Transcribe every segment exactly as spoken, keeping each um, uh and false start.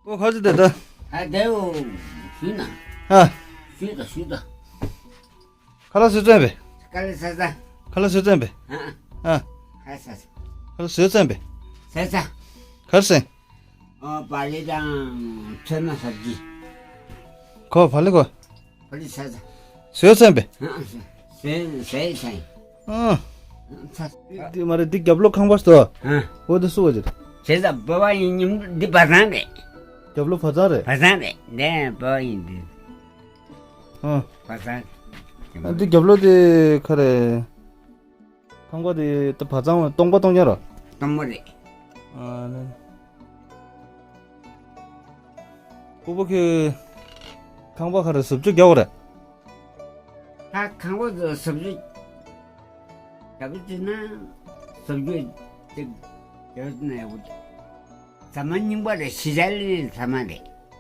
ཀོ་ཁ་ཅི་དེ་ད། ཨ་དེའོ། ཞུས་ན། ཨ། ཞུས་ད་ཞུས་ད། ཁ་ལག་སུས་བཙོས་པས། ཁ་ལག་ས་ས། ཁ་ལག་སུས་བཙོས་པས། ཨ། ཨ། ཁ་ས་ས། ཁ་ལག་སུས་བཙོས་པས། ས་ས། ཁར་སེང་། ཨ་བ་ལི་དང་ཚོད་མ་ས་ཅི། ཁོ་བ་ལི་ཁོ། བ་ལི་ས་ས། སུས་བཙོས་པས། ཨ་ས། ས་ས་ས། ཨ། ས། འདི་མ་རེད། འདི་རྒྱབ་ལོགས་ཁང་པ་སྟོ། ཨ། འོ་དེ་སུ་བ་ཅི། བྱས་ཙང་བ་བ་ཡིན་ཉིན་འདི་བ་ཚང་རེད། རྒྱབ་ལོགས་བ་ཚང་རེད། བ་ཚང་རེད། འདི་བ་བ་ཡིན་འདི། ཨ། བ་ཚང་། ཨ་འདི་རྒྱབ་ལོགས་དེ་ག་རེད། ཁང་པ་དེ་ད་བ་ཚང་སྟོང་པ་སྟོང་རྐྱང་རོ། སྟོང་པ་རེད། ཨ་ནི། སྤོ་བོ་ཁྱོད་ཁང་པ་ག་རེ་བཟོ་བཅོས་རྒྱག་པ་རེད། ད་ཁང་པ་དེ་བཟོ་བཅོས་རྒྱག་པ་བྱས་ན་བཟོ་བཅོས་ཅིག་རྒྱག་ན་ཡག་པོ་འདུག་ཟ་མ་རྙིང་པ་རེད། གཞིས་ཆགས་སླེབས་པའི་ཟ་མ་རེད།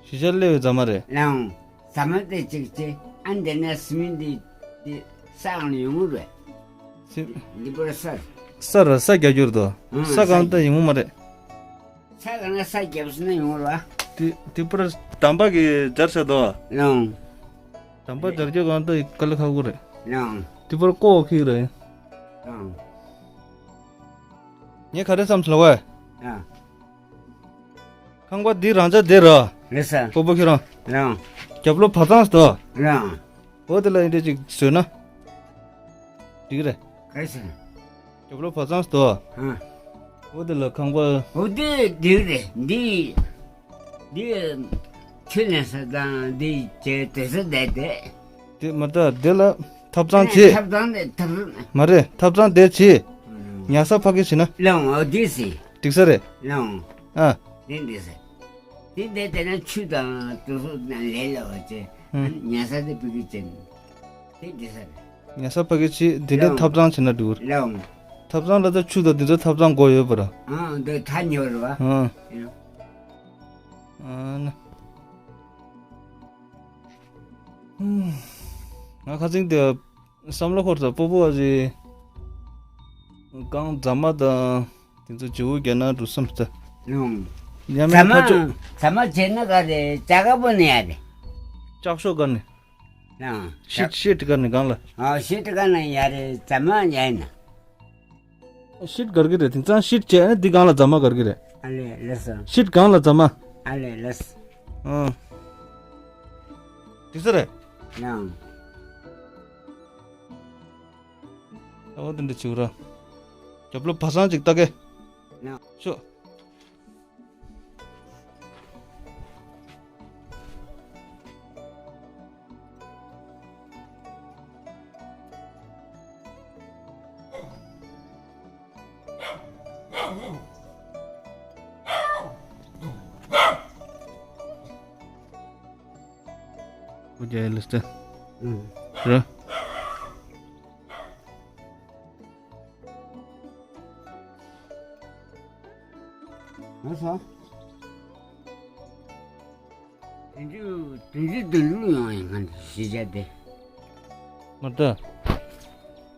གཞིས་ཆགས་སླེབས་པའི་ཟ་མ་རེད། ལའང་། ཟ་མ་དེ་ཅིག་ཅེ་ཨ་འདི་ནས་སི་མིན་འདི་འདི་ས་གང་ནས་ཡོང་གི་རེད། སི། འདི་པར་ས། ས་ར་ས་རྒྱ་རྒྱུར་དོ། ཨང་ས་གང་ས་ད་ཡིན་མོ་མ་རེད། ས་གང་ན་ས་རྒྱབ་སི་ན་ཡོང་ར། དེ་དེ་པར་དམ་པ་གི་སྦྱར་བྱ་དོ། ལའང་། དམ་པ་སྦྱར་རྒྱུ་གང་ད་དཀའ་ལས་ཁག་པོ་རེད། ལའང་། དེ་པར་ཀོ་ཁི་རེད། ལའང་། ངས་ག་རེ་བསམ་སོང་ལ་བས། ཨ། ཁང་པ་འདི་རང་ཅག་དེ་ར། རེད་ས། སྤོ་བོ་ཁྱོད་རང་། རང་། རྒྱབ་ལོགས་བ་ཚང་སྟོ། རང་། འོ་དེ་ལ་ཡིན་འདྲ་ཅིག་བཟོས་ན། འགྲིག་རེད། ག་རེ་ཟེར། རྒྱབ་ལོགས་བ་ཚང་སྟོ། ཧ། འོ་དེ་ལ་ཁང་པ། འོ་དེ་འགྲིག་རེད། འདི། འདི། ཆུ་ལེན་ས་དང་འདི་བྱས་དེ་ས་བསྡད་དེ། དེ་མ་ད་དེ་ལ་ཐབ་ཚང་བྱེད། ཐབ་ཚང་དེ་ཐབ་ཚང་། མ་རེད། ཐབ་ཚང་དེ་བྱེད། ཉལ་ས་ཕ་གི་བྱེད་ན། ལོང་འོ་དེ་སི། འགྲིག་ས་རེད། ལོང་། ཨ། དེ་འགྲིག་ས། དེ་འདྲ་དེ་ན་ཆུ་དང་དུ་སུ་དང་ལས་ལ་བ་ཅེ། ཨ། ཉལ་ས་དེ་ཕ་གི་ཅན། དེ་འགྲིག་ས་རེད། ཉལ་ས་ཕ་གི་བྱེད། དེ་ནས་ལོང་། ཐབ་ཚང་བྱེད་ན་འགྲིག་གི་རེད། ལོང་། ཐབ་ཚང་ལ་ད་ཆུ་དང་དེ་ཚོ་ཐབ་ཚང་དགོས་ཡོད་པ་ར། ཨ་འདི་ཐ་ཉེ་བ་རེད་བ། ཨ། ཨ་ན། ང་ཁ་སང་དེ་བསམ་བློ་འཁོར་ཚ། སྤོ་བོ་བ་ཞིག་གང་རྫ་མ་དང་དེ་ཚོ་བྱེའུ་རྒྱ་ནག་འགྲོ་བསམ་ཚ། ལོང་། ཡང་མིན་ཁ་ཕྱོགས། རྫ་མ་བྱས་ན་ག་རེ་ལྕགས་ཀ་པོ་ནི་ཡ་རེད། ལྕགས་ཤོག་ག་ནི། ལོང་། ཤིད་ཤིད་ག་ནི་གང་ལ། ཨ་ཤིད་ག་ནི་ཡ་རེད། རྫ་མ་ཡ་ཡིན་ན། ཤིད་གར་གི་རེད། དེང་སང་ཤིད་བྱས་ནས་འདི་སྒང་ལ་རྫ་མ་གར་གི་རེད། ཨ་ལེ་ལེ་སོ། ཤིད་སྒང་ལ་རྫ་མ། ཨ་ལེ་ལེ་སོ། ཨང་། འགྲིག་ས་རེད། ཡང་། ཨོ་དེ་འདྲ་བྱེད་ར། རྒྱབ་ལོགས་བ་ཚང་ཅིག་ལྟ་གེ། ཡང་། ཤོ། ཨུ་རྒྱ་ཡ་ལི་སྟེ། ཨུ། ར། ང་ས། དུས་རྒྱུན་དུས་རྒྱུན་དུ་ལུས་ཡོང་ཡིན་ང་གཞིས་ཆགས་དེ། མ་ལྟ།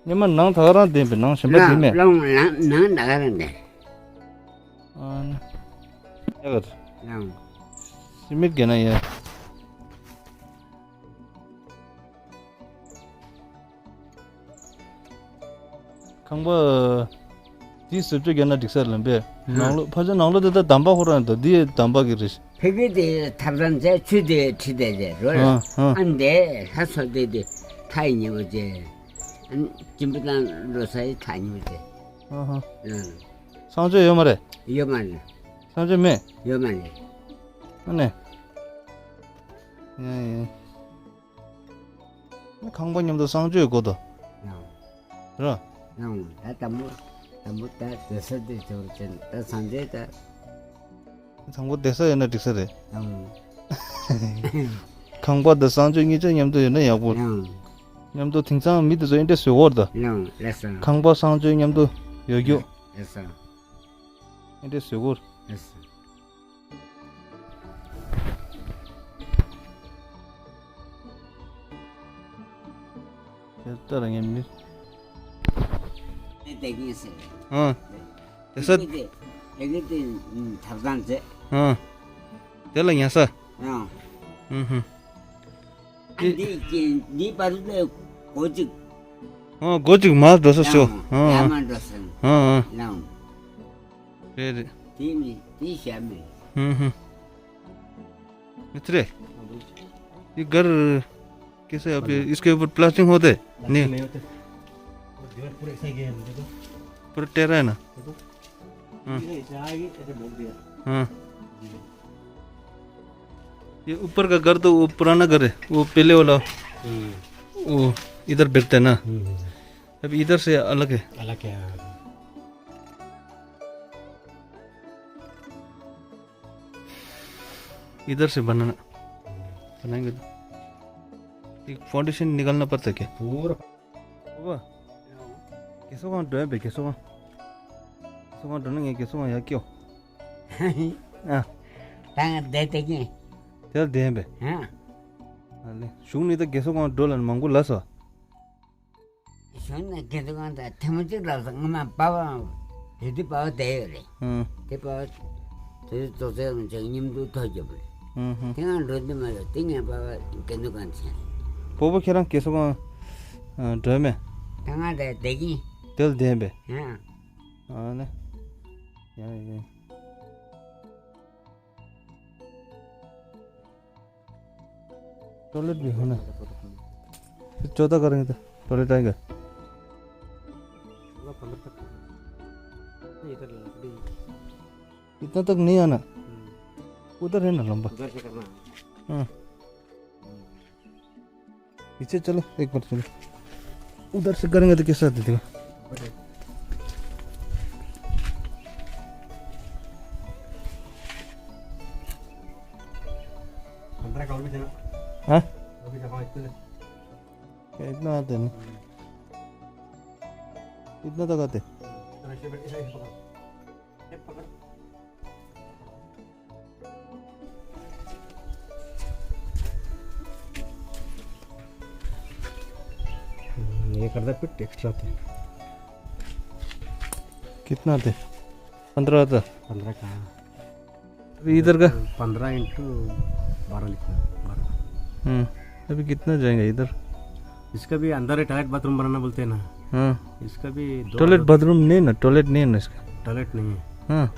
སྙེ་མ་ནང་ད་ག་རང་བསྡད་པའི་ནང་གཞན་པ་བསྡད་མེད། ལོང་ལོང་ནང་ནང་ད་ག་རང་བསྡད། ཨ་ནི། ཡ་གར། ལོང་། སི་མིད་གྱི་ན་ཡ། ཁང་པ་འདི་བཟོ་བཅོས་བརྒྱབ་ན་འགྲིག་ས་ལམ་པས། ནང་ལོགས་ཕ་ཆ་ནང་ལོགས་དེ་ད་འདམ་པ་ཁོ་རང་དང་འདི་འདམ་པ་གི་རེད། ཕ་གི་དེ་ཐབ་ཚང་བྱས་ཆུ་དེ་ཁྲི་དེ་རེད་རོ། ཨ་ཨ། ཨ་འདས་ལྷ་ཚོ་དེ་དེ་ཐག་ཉེ་བོ་བྱས། ཨ་སྐྱིན་པ་དང་འགྲོ་ས་ཡི་ཐག་ཉེ་བོ་བྱས། ཨ་ཧ། ཨ། གསང་སྤྱོད་ཡོད་མ་རེད། ཡོད་མ་རེད། གསང་སྤྱོད་མེད། ཡོད་མ་རེད། ཨ་ནས། ཡ་ཡ། ཁང་པ་མཉམ་དུ་གསང་སྤྱོད་དགོས་དོ། ཡང་། ར། ཡང་ད་དང་པོ། དང་པོ་ད་བསྡད་ས་དེ་ཚོར་ཅན་ད་སངས་རྒྱས་ད། དང་པོ་བསྡད་ས་ཡོད་ན་འགྲིག་ས་རེད། ཡང་། ཁང་པ་དང་གསང་སྤྱོད་གཉིས་ཆ་མཉམ་དུ་ཡོད་ན་ཡག་པོ། ཡང་། མཉམ་དུ་དེང་སང་མི་དེ་ཚོ་ཨེ་འདྲ་བཟོས་ཡོད་ད། ཡང་ལགས་སོ། ཁང་པ་གསང་སྤྱོད་མཉམ་དུ་ཡོད་རྒྱུ། ལགས་སོ། ཨེ་འདྲ་བཟོས་ཡོད། ལགས་སོ། དེ་ལྟར་ངས་མི། དེ་དེ་གིན་ཟེར། ཨ། དེ་ས། དེ་གི་དེ་ཐབ་ཚང་མཛད། ཨ། དེ་ལ་ཉལ་ས། ཨང་། ཨུ་ཧུ། ཨ་འདི་ཀྱི་འདི་བར་དུ་སྒོ་གཅིག་ཨ། སྒོ་གཅིག་མར་འགྲོ་ས་ཤོ། ཡང་ཡར་མར་འགྲོ་ས། ཨ་ཨ། ལའང་། རེད་རེད། དེ་མི་དེ་ཤ་མི། ཧུམ་ཧུམ། मित्र, ये घर कैसे? अभी इसके ऊपर प्लास्टिंग होते? नहीं। नहीं होते। वो दीवार पूरा ऐसा ही गया है, देखो। पूरा टेढ़ा है ना? देखो। हाँ। ये ऐसे आएगी, ऐसे बोल दिया। हाँ। ये ऊपर का घर तो वो पुराना घर है, वो पहले वाला। हम्म। वो इधर बैठते हैं ना। हम्म। अब इधर से अलग है। अलग है, हाँ। इधर से बनाना, बनाएंगे तो एक फाउंडेशन निकालना पड़ता है क्या? पूरा। बाबा, केसो कहाँ ड्राइव है, केसो कहाँ? केसो कहाँ ड्राइव है, केसो कहाँ यहाँ क्यों? हाँ। तांग देते के? चल दे बे। हाँ। अले, शुंग नहीं तो केसो कहाँ ड्राइव है, मांगू लासो। གཞོན་ནུ་དགེ་ཚུལ་ཁང་དང་ཐེངས་མ་གཅིག་ལབ་སོང་། ངོ་མ་པ་ཕ་དེ་དུས་པ་ཕ་བསྡད་ཡོད་རེད། ཨང་། དེ་པ་ཕ་དེ་དུས་རྫོགས་ཚད་ལ་མཇལ་མཉམ་དུ་ཐོག་རྒྱབ་རེད། ཨང་ཧུ། དེ་སྔ་འགྲོ་འདི་མ་ཡོད། དེ་ངས་པ་ཕ་དགེ་ཚུལ་ཁང་ཕྱིན། སྤོ་བོ་ཁྱེད་རང་དགེ་ཚུལ་ཁང་འགྲོ་མེད། ད་ང་དེ་བསྡད་ཀྱིན། དེ་ལ་བསྡད་པས། ཡང་། ཨ་ནི། ཡང་ཡང་། टॉयलेट भी होना। चौदह करेंगे तो टॉयलेट आएगा। इतना तक नहीं आना। उधर है ना लंबा। उधर से करना। हाँ। पीछे चलो, एक बार चलो। उधर से करेंगे तो कैसा दिखेगा? पंद्रह का और भी देना। हाँ? और भी दफा इतने। क्या इतना आते हैं? इतना तक आते? ऐसे पकड़। हम्म, ये कर दे फिट एक्स्ट्रा थे। कितना थे? पंद्रह था। पंद्रह का। अभी इधर का? पंद्रह इंटू बारह लिखना, बारह। हम्म, अभी कितना जाएगा इधर? इसका भी अंदर ही टॉयलेट बाथरूम बनाना बोलते हैं ना। हाँ। इसका भी दो टॉयलेट हजार बाथरूम नहीं ना, टॉयलेट नहीं है ना इसका। टॉयलेट नहीं है। हाँ।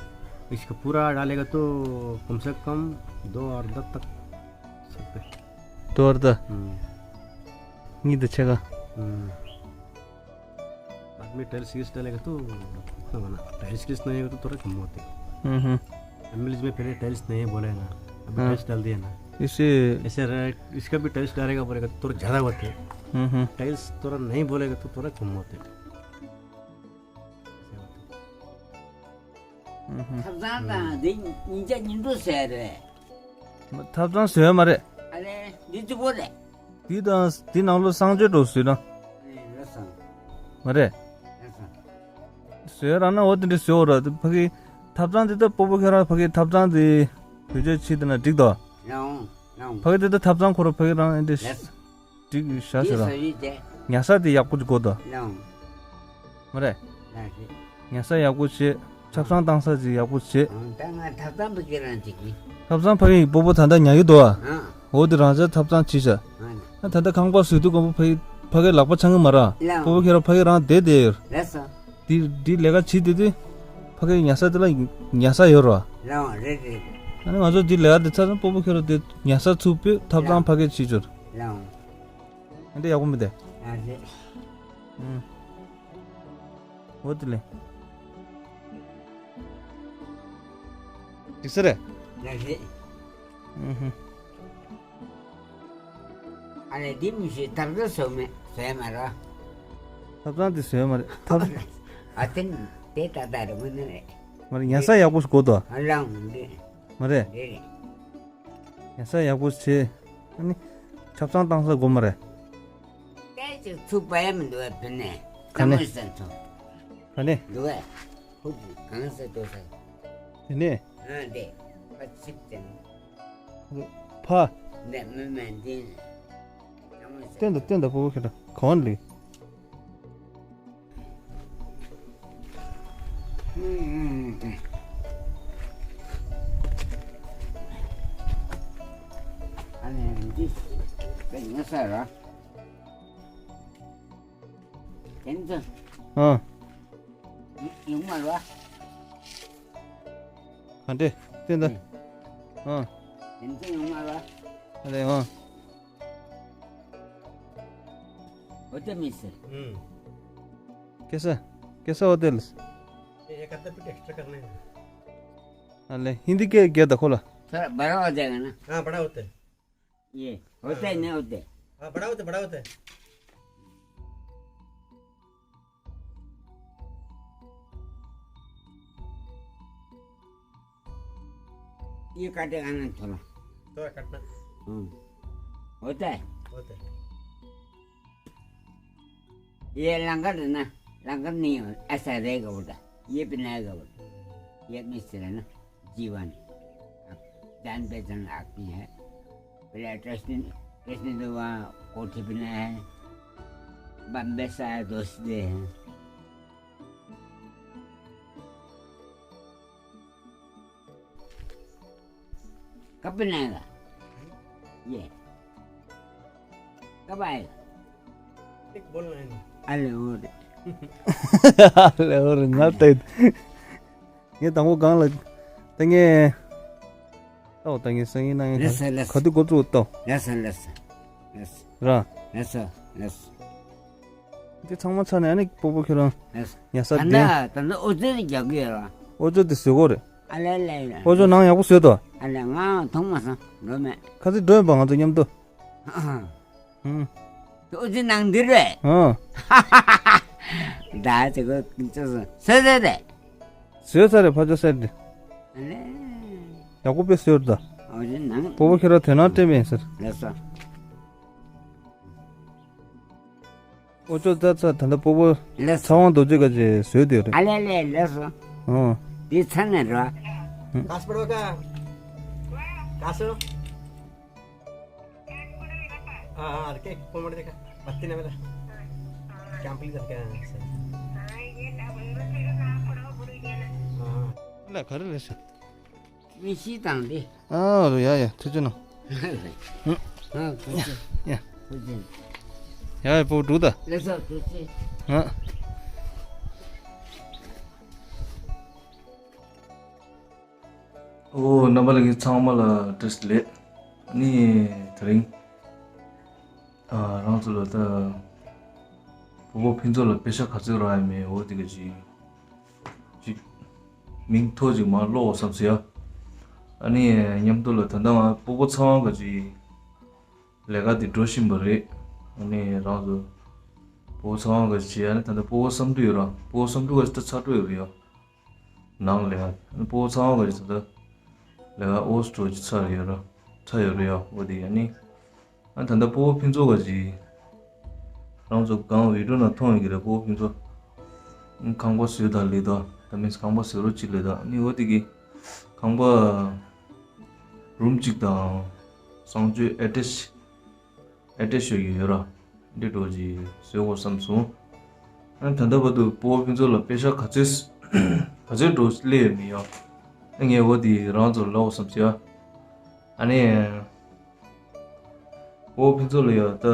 इसका पूरा डालेगा तो कम से कम दो अर्धा तक सकते हैं। दो अर्धा? हम्म। नहीं तो छेगा। हम्म। बाद में टाइल्स ईस्ट डालेगा तो इतना बना। टाइल्स ईस्ट नहीं होगा तो थोड़ा कम होते। हम्म, हम्म। एमएलजी में पहले टाइल्स नहीं है बोला है ना, अभी हाँ। टाइल्स डाल दिया ना। इसे ऐसे रह-, इसका भी टाइल्स डालेगा बोलेगा तो थोड़ा ज़्यादा होते। हम्म, हम्म। टाइल्स थोड़ा नहीं बोलेगा तो थोड़ा कम होते। ऐसे होते। ཐབ་ཚང་དང་འདི་ཉིན་ཅག་ཉིན་དུ་ཟེར་རེད། ཐབ་ཚང་བཟོས་མ་རེད། ཨ་ལེ། འདི་གཅིག་པོ་རེད། འདི་དང་འདི་ནང་ལོ་གསང་སྤྱོད་འགྲོ་བཟོས་ན། ཨེ་རེད་སོང་། མ་རེད། རེད་སོང་། བཟོས་རང་ན་འོ་དེ་འདྲ་བཟོས་འོ་ར། ཕ་གི་ཐབ་ཚང་འདི་ད་སྤོ་བོ་ཁྱེད་རང་ཕ་གི་ཐབ་ཚང་འདི་བེད་སྤྱོད་བྱེད་དེ་ན་འགྲིག་དོ། ལའོ། ལའོ། ཕ་གི་འདི་ད་ཐབ་ཚང་ཁོ་ར་ཕ་གི་རང་ཨེ་འདྲ། རེད། འགྲིག་ཤག་ཟེར་ལ། ཉལ་ས་དེ་ཡག་པོ་ཅིག་དགོས་དོ། ལའོ། མ་རེད། ལ་རེད། ཉལ་ས་ཡག་པོ་བྱེད། ཆབ་གསང་བཏང་ས་ཅིག་ཡག་པོ་བྱེད། ཨང་། ད་ང་ཐབ་ཚང་ཕ་གི་རང་བྱེད་ཀྱི། ཐབ་ཚང་ཕ་གི་སྤོ་བོ་ད་ལྟ་ཉལ་གི་འདུག་ཨ། ཨང་། འོ་དེ་རང་ཅག་ཐབ་ཚང་བྱེད་ཤག་ཨང་། ཨ་ད་ལྟ་ཁང་པ་བཟོས་དུས་སྒང་པོ་ཕ་གི་ཕ་གི་ལག་པ་འཆང་གི་མ་རེད། ལའོ། སྤོ་བོ་ཁྱེད་རང་ཕ་གི་རང་བསྡད་བསྡད་ཡོད། རེད་སོང་། དེ་དེ་ལས་ཀ་བྱེད་དུས་དེ་ཕ་གི་ཉལ་ས་དེ་ལ་ཉལ་ས་ཡོད་རེད། ལའོ། རེད་རེད་རེད། ཨ་ནི་ང་ཚོ་དེ་ལས་ཀ་དེ་ཚར་ན་སྤོ་བོ་ཁྱེད་རང་དེ་ཉལ་ས་ཚུགས་པས་ཐབ་ཚང་ཕ་གི་བྱེད་ཆོག་ལའོ། ཨ་འདྲ་ཡག་པོ་མི་འདུག་ཨ་རེད། ཨུམ། འོ་དེ་ལས། འགྲིག་ས་རེད། ལ་རེད། ཨུམ་ཧུམ། ཨ་ལེ་འདི་མི་ཤེས། ཐབ་ཚང་བཟོས་མེད། བཟོས་མ་རེད། ཐབ་ཚང་དེ་བཟོས་མ་རེད། ཐབ། ཨ་དེ་དེ་ད་ལྟ་རེད་མི་འདུག་རེད། མ་རེད། ཉལ་ས་ཡག་པོ་ཞིག་དགོས་དོ། ཨ་ལའང་འདི། མ་རེད། འདི་རེད། ཉལ་ས་ཡག་པོ་བྱེད། ཨ་ནི། ཆབ་གསང་བཏང་ས་དགོས་མ་རེད། སྐད་ཅིག་ཚུགས་པ་ཡང་མི་འདུག་བ་དེ་ནས། ག་ནས། ཀྲང་ཝུན་སན་ཚོ། ག་ནས། འདུག་བས། ཧུབ་གང་ས་འགྲོ་ས། དེ་ནས། ཨ་འདི། ཕ་ཚིག་ཅན། ཕ། འདི་མི་མེད་འདི། ཀྲང་ཝུན་སན། བསྟན་དང་བསྟན་དང་སྤོ་བོ་ཁྱེད་རང་གང་ལི། ཨུམ་ཨུམ་ཨུམ། ངས་ཟེར་ར། དེ་ཚོ། ཨ། ཡོང་མ་ར། ག་འདྲས་བསྟན་ད། ཨ། དེ་ཚོ་ཡོང་མ་ར། ཨ་ལེ་ཨ། होटल में से। हम्म। कैसा, कैसा होटल? ये एक आधा फुट एक्स्ट्रा करना है। अरे, हिंदी के क्या दखोला? थोड़ा बड़ा हो जाएगा ना। हाँ, बड़ा होता है। ये होता है, हाँ। नहीं होता है? हाँ, बड़ा होता है, बड़ा होता है। ये काटेगा ना थोड़ा। थोड़ा काटना। हम्म। होता है। होता है। ये लंगर है ना, लंगर नहीं हो, ऐसा रहेगा बोला। ये बनाएगा बोला। ये मिस्त्री है ना, जीवन। अब जान पहचान आदमी है। पहले ट्रस्ट ने, ट्रस्ट ने तो वहाँ कोठी बनाया है। बम्बे से आया दोस्त दे हैं। कब बनाएगा ये? कब आएगा? एक बोलना है ना। अरे हो रे। अरे हो रे, ना तो। ये तंगो गांग लग। तंगे। तो तंगे संगी ना। लस, लस। खतु को तो तो। लस, लस। लस। रा। लस, लस। དེ་ཚང་མ་ཚར་ནས་ཨ་ནི་སྤོ་བོ་ཁྱོད་རང་ཡ་ས་ད་ལྟ་ད་ལྟ་ཨོ་ཙི་རྒྱག་གི་ཡོད་ར། ཨོ་ཙི་དེ་བཟོས་གོ་རེད། ཨ་ལེ་ལེ་ལེ། ཨོ་ཙི་ནང་ཡག་པོ་བཟོས་ཏོ། ཨ་ལེ་ང་མཐོང་མ་སོང་འགྲོ་མེད། ཁ་ཚིག་འགྲོ་ཡིན་པ་ང་ཚོ་མཉམ་དུ། ཨ་ཧ། ཧུམ། ཨོ་ཙི་ནང་འདི་རེད། ཧུམ། ད་ཅི་གོ་ཅི་སོ་སོ་རེད། བཟོས་ཚར་རེད་ཕ་ཅོ་སེར་དེ། ཨ་ལེ། ཡག་པོ་དཔེ་བཟོས་རེད་ད། ཨོ་ཙི་ནང་། སྤོ་བོ་ཁྱོད་རང་དོན་ནང་སྤྲད་མེད་ཟེར། ལགས་སོ། ཨོ་ཅོ་ཙ་ཙ་ད་ལྟ་སྤོ་བོ་ལགས་སོ། ཚ་དབང་རྡོ་རྗེ་ག་ཅེ་བཟོས་དེ་རེད། ཨ་ལེ་ལེ་ལགས་སོ། ཨོ། འདི་ཚ་ནས་རོ། ཧུམ། घास पड़वा का। घास। हाँ, हाँ, अरे, के, कौन मर देखा? बत्ती ना मेरा। क्या पुलिस लड़का है? हाँ। ལ་ག་རེ་རེད་ཟེར། མི་ཤི་དང་འདི། ཨ་རོ་ཡ་ཡ་ཐུགས་རྗེ་གནང་། ཨ་ཐུགས་རྗེ། ཡ། ཐུགས་རྗེ། ཡ་ཡ་པོ་འགྲོ་ད། ལགས་སོ་ཐུགས་རྗེ། ཨ། ཨོ་རྣམ་པ་ལྷན་རྒྱས་ཚང་མ་ལ་བཀྲ་ཤིས་བདེ་ལེགས། ཨ་ནི་དེ་རིང་ཨ་རང་ཚོ་ལ་ད་སྤོ་བོ་ཕུན་ཚོགས་ལ་པེ་ཤ་ག་ཚོད་རག་ཡ་མེད་འོ་དེ་ག་ཅིག་ཅིག་མིང་ཐོ་ཅིག་མར་ཀློག་བསམ་སོང་ཡ། ཨ་ནི་མཉམ་དུ་ལ་ད་ལྟ་ང་སྤོ་བོ་ཚེ་དབང་ག་ཅིག་ལས་ཀ་དེ་འགྲོ་བཞིན་པ་རེད། ཨ་ནི་རང་ཚོ་སྤོ་བོ་ཚེ་དབང་ག་ཅིག་བྱས་ཨ་ནི་ད་ལྟ་སྤོ་བོ་བསམ་འདུན་ཡོད་ར་སྤོ་བོ་བསམ་འདུན་ག་ཅིག་ད་ཚར་འགྲོ་ཡོད་རེད་ཡ། ནང་ལས་ཀ་ཨ་ནི་སྤོ་བོ་ཚེ་དབང་ག་ཅིག་ད་ལྟ་ལས་ཀ་ཨོ་སི་ཀྲོ་ཅིག་ཚར་ཡོད་ར་ཚར་ཡོད་རེད་ཡ་འོ་དེ་ཨ་ནི། ཨ་ད་ལྟ་སྤོ་བོ་ཕུན་ཚོགས་ག་ཅིག་རང་ཚོ་གང་བི་ཌིའོ་ནང་མཐོང་ཡོད་ཀྱི་རེད། སྤོ་བོ་ཕུན་ཚོགས་ཁང་པ་བཟོས་དང་ལས་དང་ད་མིན་ཁང་པ་བཟོས་རོགས་ཅིག་ལས་དང་ནི་འོ་དེ་གི་ཁང་པ་རུམ་གཅིག་དང་གསང་སྤྱོད་ཨེ་ཊེཆ་ཨེ་ཊེཆ་ཞུ་གི་ཡོད་ར་འདི་འགྲོ་ཅིག་བཟོས་འོ་བསམ་སོང་། ཨ་ད་ལྟ་བར་དུ་སྤོ་བོ་ཕུན་ཚོགས་ལ་པེ་ཤ་ག་ཚོད་ག་ཚོད་འགྲོ་སླེབས་ཡོད་མི་ཡོད་ཨ་ངས་འོ་དེ་རང་ཚོར་ལབ་འོ་བསམ་སོང་ཡ། ཨ་ནི། སྤོ་བོ་ཕུན་ཚོགས་ལ་ཡ་ད།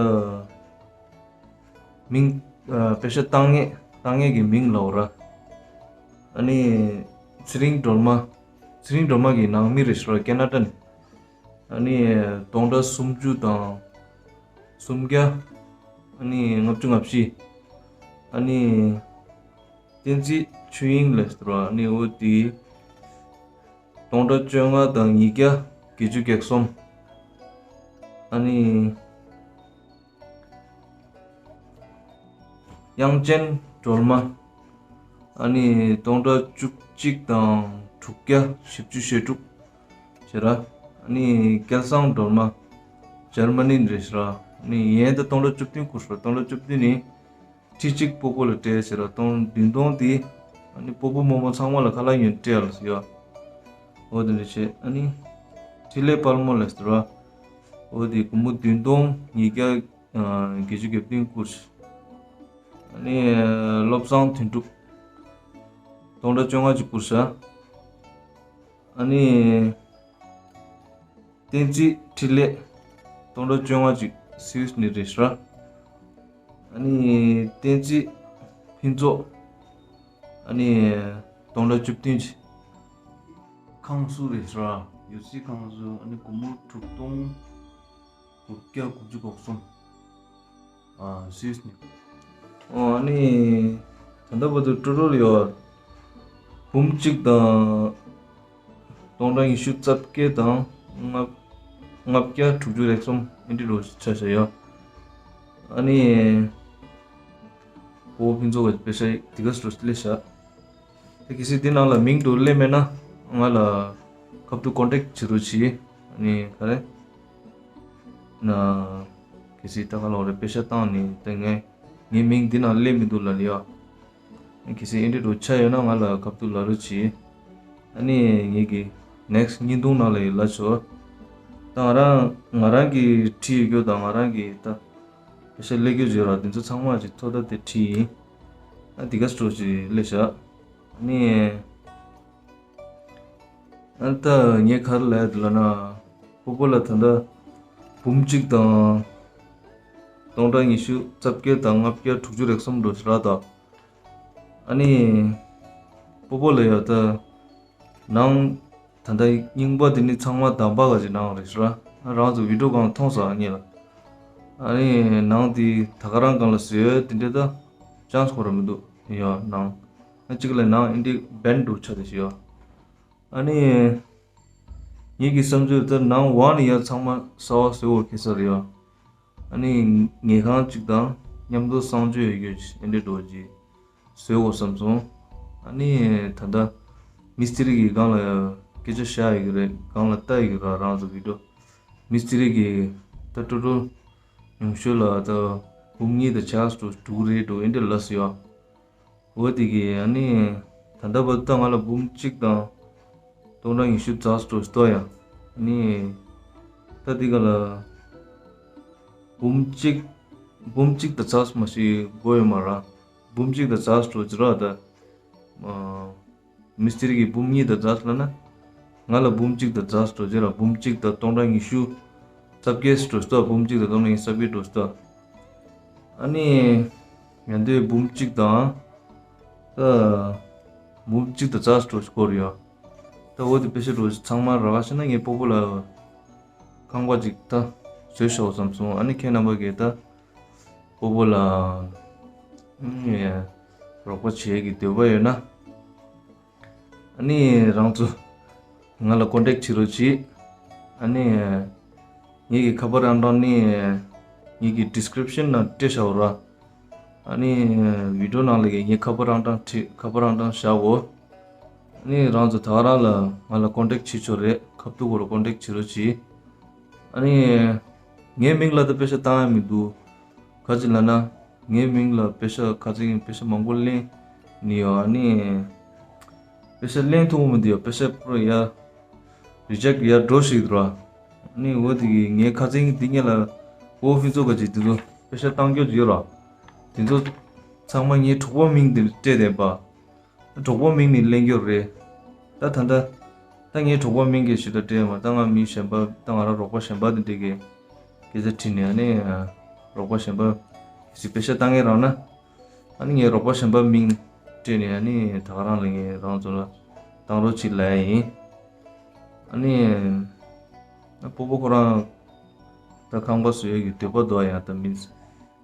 མིང་། ཨ་པེ་ཤ་བཏང་མཁན་བཏང་མཁན་གྱི་མིང་ལབ་ར། ཨ་ནི། ཚེ་རིང་སྒྲོལ་མ། ཚེ་རིང་སྒྲོལ་མ་གི་ནང་མི་རེད་ཤག་ར་ཀེ་ན་ཌ་ནས། ཨ་ནི། སྟོང་ཕྲག་སུམ་ཅུ་དང་། སུམ་བརྒྱ། ཨ་ནི་ལྔ་བཅུ་ང་བཞི། ཨ་ནི། བསྟན་འཛིན་ཆོས་དབྱིངས་ལབ་ཤག་ར་ཨ་ནི་འོ་དེ། སྟོང་ཕྲག་བཅོ་ལྔ་དང་ཉིས་བརྒྱ་བརྒྱད་ཅུ་གྱ་གསུམ། ཨ་ནི། དབྱངས་ཅན་སྒྲོལ་མ། ཨ་ནི་སྟོང་ཕྲག་བཅུ་གཅིག་དང་དྲུག་བརྒྱ་བཞི་བཅུ་ཞེ་དྲུག་བྱས་ར། ཨ་ནི་སྐལ་བཟང་སྒྲོལ་མ། འཇར་མ་ནི་ནས་རེད་ཤག་ར། ཨ་ནི་ཡན་ད་སྟོང་ཕྲག་བཅུ་བདུན་བསྐུར་ཤག་ར་སྟོང་ཕྲག་བཅུ་བདུན་ནི། ཁྲི་གཅིག་སྤོ་བོ་ལ་སྤྲད་ཟེར་ར་སྟོང་བདུན་སྟོང་དེ། ཨ་ནི་སྤོ་བོ་རྨོ་མོ་ཚང་མ་ལ་ཁ་ལག་ཡོན་སྤྲད་ཡ་ལ་ཟེར་ཡ། འོ་དེ་འདྲ་བྱས་ཨ་ནི། འཕྲིན་ལས་དཔལ་མོ་ལ་ཟེར་ར། འོ་དེ་སྒོར་མོ་བདུན་སྟོང་ཉིས་བརྒྱ་བརྒྱད་ཅུ་གྱ་བདུན་བསྐུར། ཨ་ནི། བློ་བཟང་དོན་གྲུབ། སྟོང་ཕྲག་བཅོ་ལྔ་ཅིག་བསྐུར་ཤག་ཨ་ནི། བསྟན་འཛིན་འཕྲིན་ལས། སྟོང་ཕྲག་བཅོ་ལྔ་ཅིག་སིའུས་ནི་རེད་ཤག་ཨ་ནི་བསྟན་འཛིན་ཕུན་ཚོགས། ཨ་ནི་སྟོང་ཕྲག་བཅུ་བདུན་ཅིག་ཁང་སུ་རེད་ཤག་ཡུ་སི་ཁང་སུ། ཨ་ནི་སྒོར་མོ་དྲུག་སྟོང་དགུ་བརྒྱ་དགུ་བཅུ་གོ་གསུམ། ཨ་སིའུས་ནི། ཨོ་ཨ་ནི་ད་ལྟ་བར་དུ་ཊོ་ཊལ་ཡོད། འབུམ་གཅིག་དང་སྟོང་ཕྲག་ཉི་ཤུ་རྩ་བརྒྱད་དང་ལྔ་ལྔ་བརྒྱ་དྲུག་ཅུ་རེ་གསུམ་ཨེ་འདྲ་རུ་ཆགས་བཞག་ཡོད། ཨ་ནི་སྤོ་བོ་ཕུན་ཚོགས་ཀྱི་པེ་ས་དེ་ག་སུ་སླེབས་ཤག་དེ་གལ་སྲིད་དེ་ནང་ལ་མིང་དུ་སླེབས་མེད་ན། ང་ལ་ཁ་ཐུག་ཀོན་ཊེག་བྱེད་རོགས་གྱིས། ཨ་ནི་ག་རེ། ན། གལ་སྲིད་ད་ག་ལོག་རེ་པེ་ས་བཏང་ནས་ད་ངས་ངའི་མིང་འདི་ནང་སླེབས་མི་འདུག་ལབ་ཡོད། གལ་སྲིད་ཨེ་འདྲ་རུ་ཆགས་ཡོད་ན་ང་ལ་ཁ་ཐུག་ལབ་རོགས་གྱིས། ཨ་ནི་ངེད་ཀྱི་ནེག་སི་ཊི་བརྙན་ཐུང་ནང་ལ་ཡི་ལབ་ཆོག་ད་ང་རང་ང་རང་གི་ཁྲིད་ཡོད་རྒྱུ་དང་ང་རང་གི་ད་པེ་ས་སླེབས་རྒྱུ་བརྗོད་ར་དེ་ཚོ་ཚང་མ་ཅིག་ཐོ་ད་དེ་ཁྲིད་ཡིན། ཨ་དེ་ག་སྤྲོ་ཞིག་སླེབས་ཤག་ཨ་ནི། ཨ་ད་ངས་ག་རེ་ལབ་ཡ་འདི་ལབ་ན། སྤོ་བོ་ལ་ད་ལྟ་འབུམ་གཅིག་དང་སྟོང་ཕྲག་ཉི་ཤུ་རྩ་བརྒྱད་དང་ལྔ་བརྒྱ་དྲུག་ཅུ་རེ་གསུམ་འགྲོ་ཤི་ར་ད། ཨ་ནི་སྤོ་བོ་ལ་ཡ་ད་ནང་ད་ལྟ་རྙིང་པ་འདི་ནི་ཚང་མ་དམ་པ་ག་ཅིག་ནང་རེད་ཤི་ར། ཨ་རང་ཚོ་བི་ཌིའོ་སྒང་མཐོང་ས་ཨ་ངེད་ལ། ཨ་ནི་ནང་འདི་ད་ག་རང་སྒང་ལ་བཟོས་ཡོད་དེ་འདྲ་ད་ཅང་སྐོར་མི་འདུག་ཡ་ནང་། ཨ་གཅིག་ལ་ནང་ཨེ་འདྲ་བན་འགྲོ་ཆ་དེ་ཤི་ཡ། ཨ་ནི། ངེད་ཀྱི་བསམ་ཚུལ་ལྟར་ནང་འོག་ནས་ཡར་ཚང་མ་གསར་པ་བཟོ་དགོས་ཁེལ་ས་རེད་ཡ། ཨ་ནི་ངེད་ཁང་གཅིག་དང་མཉམ་དུ་གསང་སྤྱོད་ཡོད་རྒྱུ་ཨེ་འདྲ་འགྲོ་གི་བཟོ་དགོས་བསམ་སོང་། ཨ་ནི་ད་ལྟ་མི་སྟི་རི་གི་སྒང་ལ་སྐད་ཆ་བཤད་ཡོད་ཀྱི་རེད། སྒང་ལ་ལྟ་ཡོད་ཀྱི་ར་རང་ཚོ་བི་ཌིའོ། མི་སྟི་རི་གི་ད་ཀྲོ་ཀྲོ་ཉུང་ཤོས་ལ་ད་འབུམ་གཉིས་དང་ཆ་སུ་དྲུག་རེད་འགྲོ་ཨེ་འདྲ་ལབ་སོང་ཡ། འོ་དེ་གི་ཨ་ནི་ད་ལྟ་བར་དུ་ང་ལ་འབུམ་གཅིག་དང་སྟོང་ཕྲག་ཉི་ཤུ་རྩ་སུ་ཏོ་ཡ། ཨ་ནི་ད་དེ་ག་ལ་འབུམ་གཅིག་འབུམ་གཅིག་དང་རྩ་སུ་མ་ཞིག་དགོས་ཡོད་མ་ར། འབུམ་གཅིག་དང་རྩ་སུ་ཏོ་ཅི་ར་ད། མི་སྟི་རི་གི་འབུམ་གཉིས་དང་རྩ་ལབ་ན། ང་ལ་འབུམ་གཅིག་དང་རྩ་སྤྲོ་རྗེས་ལ་འབུམ་གཅིག་དང་སྟོང་ཕྲག་ཉི་ཤུ་རྩ་བརྒྱད་སྤྲོ་སྟོ། འབུམ་གཅིག་དང་སྟོང་ཕྲག་ཉི་ཤུ་རྩ་བརྒྱད་སྤྲོ་སྟོ། ཨ་ནི་ཡང་དེ་འབུམ་གཅིག་དང་། ད་འབུམ་གཅིག་དང་རྩ་སྤྲོ་སྐོར་ཡོད། ད་འོ་དེ་དཔེ་ཆ་འགྲོ་ཚང་མ་རག་ཤེ་ན་ངའི་སྤོ་བོ་ལ་ཁང་པ་ཅིག་ད་བཟོས་ཤོག་བསམ་སོང་། ཨ་ནི་ཁྱེད་རྣམ་པ་གིས་ད་སྤོ་བོ་ལ་རོགས་པ་བྱེད་ཀྱི་འདོད་པ་ཡོད་ན། ཨ་ནི་རང་ཚོ་ང་ལ་ཀོན་ཊེག་བྱེད་རོགས་གྱིས། ཨ་ནི་ངེད་ཀྱི་ཁ་པར་ཨང་གྲངས་ནི་ངེད་ཀྱི་ཌི་སི་ཀི་རིབ་ཤན་ནང་སྤྲད་བཞག་ཡོད་ར། ཨ་ནི་བི་ཌིའོ་ནང་ལ་ངའི་ཁ་པར་ཨང་གྲངས་བྲིས། ཁ་པར་ཨང་གྲངས་བཞག་གོ། ཨ་ནི་རང་ཚོ་ད་ག་རང་ལ་ང་ལ་ཀོན་ཊེག་བྱེད་ཆོག་རེད། ཁ་ཐུག་གོ་ར་ཀོན་ཊེག་བྱེད་རོགས་གྱིས། ཨ་ནི་ངའི་མིང་ལ་ད་པེ་ཤ་བཏང་ཡ་མི་འདུག་ག་ཅི་ལབ་ན། ངའི་མིང་ལ་པེ་ཤ་ཁ་ཅིག་པེ་ཤ་མང་པོ་ལེན་ནི་ཡོད། ཨ་ནི་པེ་ཤ་ལེན་ཐུབ་མི་འདུག་ཡ། པེ་ཤ་པུ་ར་ཡ་རི་ཇེག་ཡ་འགྲོ་ཞིག་འདུག་ར། ཨ་ནི་འོ་དེ་གི་ངའི་ཁ་ཅིག་འདི་ངེད་ལ་འོ་ཕུན་ཚོགས་ག་ཅིག་དེ་ཚོ་པེ་ཤ་བཏང་རྒྱུ་ཡོད་ར། དེ་ཚོ་ཚང་མ་ངའི་གྲོགས་པོ་མིང་དེ་སྤྲད་བསྡད་པ། གྲོགས་པོ་མིང་ནས་ལེན་རྒྱུ་རེད། ད་ད་ལྟ་ད་ངའི་གྲོགས་པོ་མིང་གི་ཞུ་དག་སྤྲད་མ། ད་ང་མི་གཞན་པ་ད་ང་རང་རོགས་པ་གཞན་པ་དེ་འདྲས་ཀྱི་སྐད་ཆ་དྲིས་ནས། ཨ་ནི་རོགས་པ་གཞན་པ་ཞིག་པེ་ཤ་བཏང་མཁན་རག་ན། ཨ་ནི་ངའི་རོགས་པ་གཞན་པ་མིང་སྤྲད་ནས། ཨ་ནི་ད་ག་རང་ལ་ངས་རང་ཚོ་ལ་བཏང་རོགས་གྱིས་ལབ་ཡ་ཡིན། ཨ་ནི་ཨ་སྤོ་བོ་ཁོ་རང་ད་ཁང་པ་བཟོ་ཡ་གི་འདོད་པ་འདུག་ཡ། ད་མིན་སྐད་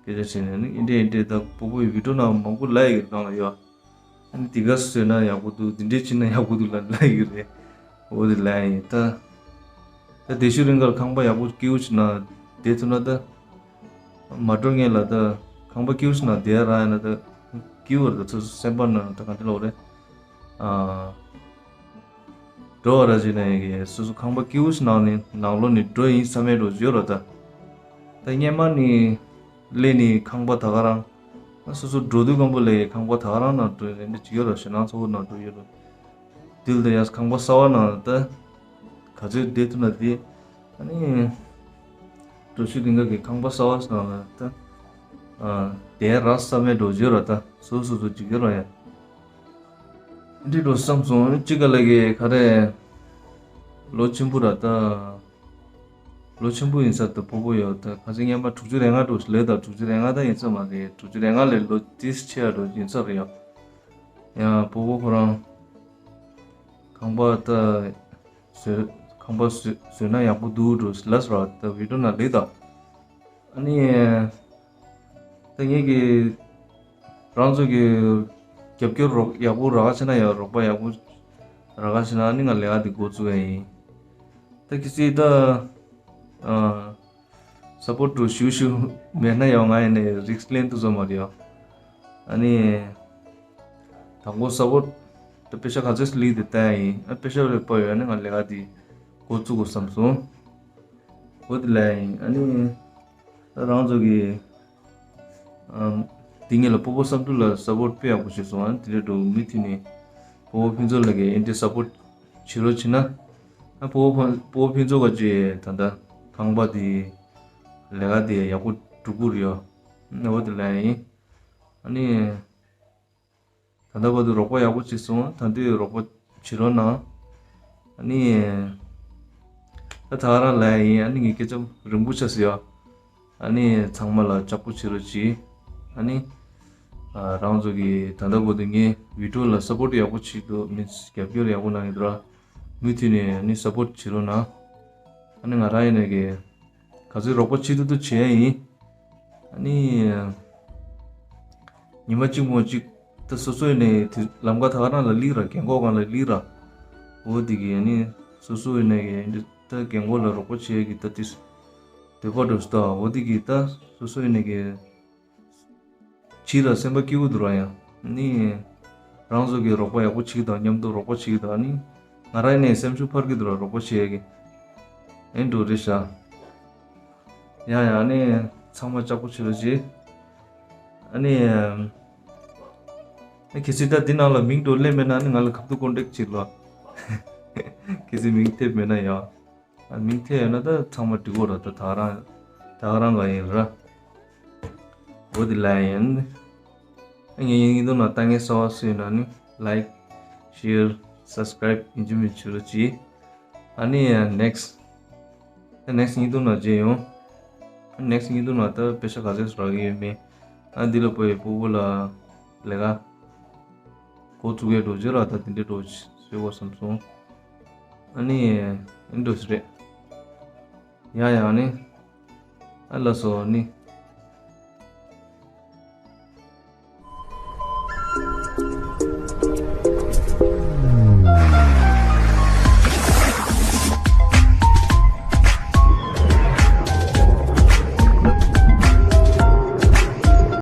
ཆ་བྱས་ནས་ནི་ཨིན་འདྲས་ཨིན་འདྲས། ད་སྤོ་བོའི་བི་ཌིའོ་ནང་མང་པོ་ལབ་ཡོད་གི་སྒང་ལ་ཡོད། ཨ་ནི་འདི་ག་བཟོས་ན་ཡག་པོ་འདུག་འདི་འདྲས་བྱས་ན་ཡག་པོ་འདུག་ལབ་ལབ་ཡོད་རེད། འོ་དེ་ལབ་ཡིན་ད། ད་བསྡད་ཤུལ་རིང་གར་ཁང་པ་ཡག་པོ་སྐྱིད་པོ་ཞིག་ནང་བསྡད་ཐུབ་ན་ད། མ་འགྲོ་ངེས་ལ་ད་ཁང་པ་སྐྱིད་པོ་ཞིག་ནང་བསྡད་རག་ཡིན་ན་ད་སྐྱིད་པོ་རེད། ད་སོ་སོ་སེམས་པ་ནང་ད་གང་འདྲ་ལབ་རེད། ཨ། འགྲོ་བ་ར་ཅིག་ནས་ཡི་གེ་སོ་སོ་ཁང་པ་སྐྱིད་པོ་ཞིག་ནང་ནས་ནང་ལོགས་ནས་འགྲོ་ཡིན་བསམ་མེད་འགྲོ་ཡོད་ར་ད། ད་སྔན་མ་ནས་སླེབས་ནས་ཁང་པ་ད་ག་རང་། ད་སོ་སོ་འགྲོ་དུས་སྐམ་པོ་ལས་ཁང་པ་ད་ག་རང་ནང་འགྲོ་ཡིན་འདྲ་ཅིག་ཡོད་ར། ཞེད་སྣང་ཚ་པོ་ནང་འགྲོ་ཡོད་ར། དེ་ལ་ད་ཡང་ཁང་པ་གསར་པ་ནང་ད་ག་ཚོད་བསྡད་ཐུབ་ན་བསྡད། ཨ་ནི་འགྲོ་ཤུལ་དེང་ག་གི་ཁང་པ་གསར་པ་ནང་ལ་ད་ཨ་བསྡད་རག་བསམ་མེད་འགྲོ་ཡོད་ར། ད་སོ་སོ་སོ་ཅིག་ཡོད་ར་ཡ། འདི་འགྲོ་བསམ་སོང་། གཅིག་ག་ལ་གི་ག་རེ་ལོ་ཆེན་པོ་ར་ད། ལོ་ཆེན་པོ་ཡིན་ས་དང་སྤོ་བོ་ཡོད་ད་ཁ་སང་སྔོན་མ་དྲུག་ཅུ་རེ་ལྔ་འགྲོ་ལོས་དང་དྲུག་ཅུ་རེ་ལྔ་ད་ཡིན་ས་མ་རེད། དྲུག་ཅུ་རེ་ལྔ་ལས་ལོ་ཏིས་ཆེ་ཡ་འགྲོ་ཡིན་ས་རེད་ཡ། ཡང་སྤོ་བོ་ཁོ་རང་ཁང་པ་ད་བཟོས་ཁང་པ་བཟོས་བཟོས་ན་ཡག་པོ་འདུག་འགྲོ་ལབ་སོང་ར། ད་བི་ཌིའོ་ནང་ལོས་དང་ཨ་ནི། ད་ངེད་ཀྱི་རང་ཚོ་གི་རྒྱབ་སྐྱོར་རོགས་ཡག་པོ་རག་ཆེ་ན་ཡང་རོགས་པ་ཡག་པོ་རག་ཆེ་ན་ནི་ང་ལས་ཀ་འདི་འགོ་བཙུགས་ཡ་ཡིན། ད་ཁྱེད་ཚོས་ད་ཨ་སཔོར་ཊི་ཞུ་ཞུ་མེད་ན་ཡང་ང་ཡིན་ནས་རིགས་ལེན་དུ་བཟོ་མ་རེད་ཡ། ཨ་ནི་དང་པོ་སཔོར་ཊི་ད་པེ་ཤ་ག་ཚོད་ལི་དེ་ལྟ་ཡ་ཡིན། ཨ་པེ་ཤ་རེ་པ་ཡོད་ན་ང་ལས་ཀ་འདི་འགོ་བཙུགས་དགོས་བསམ་སོང་། འོ་དེ་ལ་ཡིན། ཨ་ནི་ད་རང་ཚོ་གི་ཨམ། དེ་ངེད་ལ་སྤོ་བོ་བསམ་འགྲུབ་ལ་སཔོར་ཊི་དཔེ་ཡག་པོ་བྱས་སོང་། ཨ་དེ་འདྲ་འགྲོ་མུ་མཐུད་ནས་སྤོ་བོ་ཕུན་ཚོགས་ལགས་ཀྱིས་ཨེ་འདྲ་སཔོར་ཊི་བྱེད་རོགས་བྱེད་ན། ཨ་སྤོ་བོ་ཕ་སྤོ་བོ་ཕུན་ཚོགས་ཀྱིས་ད་ལྟ་ཁང་པ་དེ་ལས་ཀ་དེ་ཡག་པོ་སྒྲུབ་ཀྱི་རེད་ཡ། འོ་དེ་ལ་ཡིན། ཨ་ནི། ད་ལྟ་བར་དུ་རོགས་པ་ཡག་པོ་བྱས་སོང་། ད་དུང་རོགས་པ་བྱེད་རོགས་གནང་། ཨ་ནི། ད་ད་ག་རང་ལ་ཡིན། ཨ་ནི་ངའི་སྐད་ཆ་རིང་པོ་ཆགས་སོང་ཡ། ཨ་ནི་ཚང་མ་ལ་ལྕགས་པོ་བྱེད་རོགས་གྱིས། ཨ་ནི། ཨ་རང་ཚོ་གི་ད་ལྟ་བར་དུ་ངའི་བི་ཌིའོ་ལ་སཔོར་ཊི་ཡག་པོ་བྱེད་འདུག་མི་རྒྱབ་སྐྱོར་ཡག་པོ་གནང་ཡོད་འདུག་ར། མུ་མཐུད་ནས་ཨ་ནི་སཔོར་ཊི་བྱེད་རོགས་གནང་། ཨ་ནི་ང་རང་ཡིན་ནས་གི་ག་ཚོད་རོགས་པ་བྱེད་ཐུབ་ཐུབ་བྱེད་ཡ་ཡིན། ཨ་ནི། ཉི་མ་གཅིག་མོ་གཅིག་ད་སོ་སོ་ཡིན་ནས་དུས་ལམ་ཁ་ད་ག་རང་ལ་སླེབས་ར། རྒན་གོག་སྒང་ལ་སླེབས་ར། འོ་དེ་གི་ཨ་ནི་སོ་སོ་ཡིན་ནས་གི་ད་རྒན་གོག་ལ་རོགས་པ་བྱེད་ཡ་གི་ད་དུས་འདོད་པ་འགྲོ་སྟ། འོ་དེ་གི་ད་སོ་སོ་ཡིན་ནས་གི་བྱེད་ར་སེམས་པ་སྐྱིད་པོ་འདུག་ར། ཡང་ནི་རང་ཚོ་གི་རོགས་པ་ཡག་པོ་བྱེད་དང་མཉམ་དུ་རོགས་པ་བྱེད་དང་ནི་ང་རང་ནས་སེམས་ཤུགས་འཕར་གི་འདུག་ར། རོགས་པ་བྱེད་ཡ་གི་ཨེ་འགྲོ་རེད་ཤག་ཡང་ཡང་ནི་ཚང་མ་ལྕགས་པོ་བྱེད་རོགས་བྱེད། ཨ་ནི་ཨ་གལ་སྲིད་ད་འདི་ནང་ལ་མིང་འགྲོ་སླེབས་མེད་ན་ནི་ང་ལ་ཁ་ཐུག་ཀོན་ཊེག་བྱེད་ལོ། གལ་སྲིད་མིང་ཐེབས་མེད་ན་ཡང་། ཨ་མིང་ཐེབས་ཡོད་ན་ད་ཚང་མ་འགྲིག་གོ་ར། ད་ད་རང་ད་ག་རང་ག་ཡིན་ར། འོ་དེ་ལ་ཡིན། ངའི་ཡིན་དུ་ན་ད་ངའི་གསར་བ་སུ་ཡིན་ན་ནི་ལའིཀ་ཤེར་སབ་སི་ཀ་རའིབ་ཡིན་གཅིག་མིན་གཅིག་རོགས་གྱིས། ཨ་ནི་ནེག་སི་ད་ནེག་སི་ཉིན་དུ་ན་མཇལ་ཡོང་། ཨ་ནེག་སི་ཉིན་དུ་ན་ད་པེ་ཤ་ག་ཚོད་རག་གི་ཡོད་མེད། ཨ་འདི་ལ་པོ་ཡི་སྤོ་བོ་ལ་ལས་ཀ་འགོ་བཙུགས་ཡས་འགྲོ་རྗེས་ར། ད་དེ་འདྲའི་འགྲོ་ཟེར་དགོས་བསམ་སོང་། ཨ་ནི་ཨེ་འགྲོ་ཟེར་རེད། ཡ་ཡ་ཨ་ནི་ཨ་ལ་སོ་ཨ་ནི་